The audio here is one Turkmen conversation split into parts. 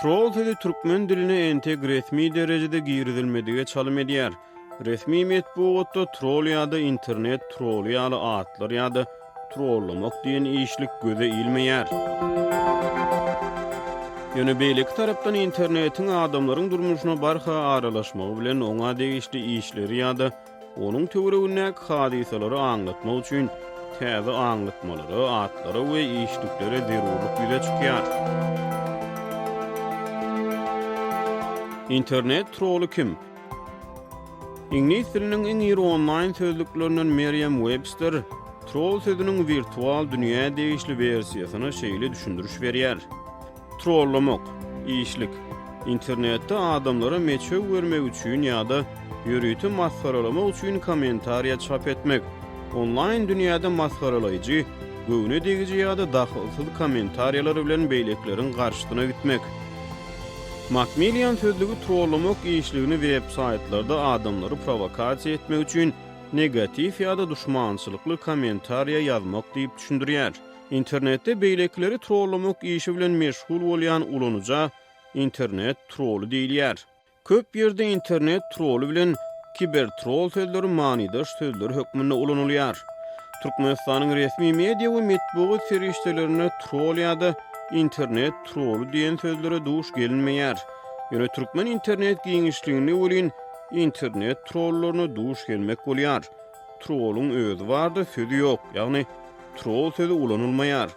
Troll sözi türkmen diline entek resmi derejede girizilmedige çalym edýär. Resmi metbugatda troll ýa-da internet troly ýaly atlar ýa-da trollamak diýen işlik göze ilmeýär. Ýöne beýleki tarapdan internetiň adamlaryň durmuşyna barha aralaşmagy bilen oňa degişli işleri ýa-da onuň töweregindäki hadysalary aňlatmak üçin täze aňlatmalara, atlara we işliklere zerurlyk ýüze çykýar. Internet troly kim? Iňlis diliniň iň iri onlaýn sözlüklerinden Merriam-Webster troll sözüniň wirtual dünýä degişli wersiýasyna şeýle düşündiriş berýär. Trollamak, işlik. Internetde adamlara meçew bermek üçin ýa-da ýörite masgaralamak üçin kommentariýa çap etmek. Onlaýn dünýäde masgaralaýjy, göwne degiji ýa-da dahylsyz kommentariýalar bilen beýlekileriň garşysyna gitmek. Macmillan sözlügi trollamak işligini web-saýtlarda adamlary prowokasiýa etmek üçin negatiw ýa-da duşmançylykly kommentariýa ýazmak diýip düşündirýär. Internetde beýlekileri trollamak işi bilen meşgul bolýan ulanyja internet troly diýilýär. Köp ýerde internet troly bilen kibertroll sözleri manydaş sözler hökmünde ulanylýar. Türkmenistanyň resmi media we metbugat serişdelerinde troll ýa-da internet troly diýen sözlere duş gelinmeýär. Ýöne türkmen internet giňişliginde welin internet trollaryna duş gelmek bolýar. Troluň özi bar-da sözi ýok, ýagny troll sözi ulanylmaýar.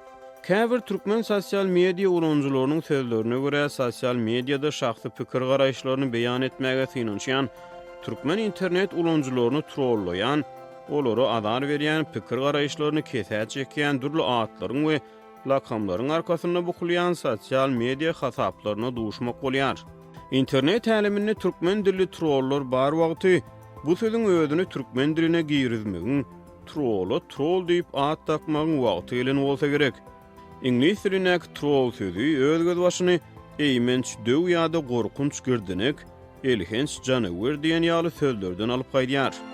Käbir türkmen sosial media ulanyjylarynyň sözlerine görä, sosial mediada şahsy pikir-garaýyşlaryny beýan etmäge synanyşýan türkmen internet ulanyjylaryny trollaýan, olara azar berýän, pikir-garaýyşlaryny kesä çekýän dürli atlaryň we lakamlaryň arkasynda bukulýan sosial media hasaplaryna duşmak bolýar. Internet äleminde türkmen dilli trollar bar wagty bu sözüň özüni türkmen diline girizmegiň Trola troll diýip at dakmagyň wagty gelen bolsa gerek. Iňlis dilindäki troll sözi öz gözbaşyny eýmenç döw ýa-da gorkunç girdenek, elhenç janawer diýen ýaly sözlerden alyp gaýdýar.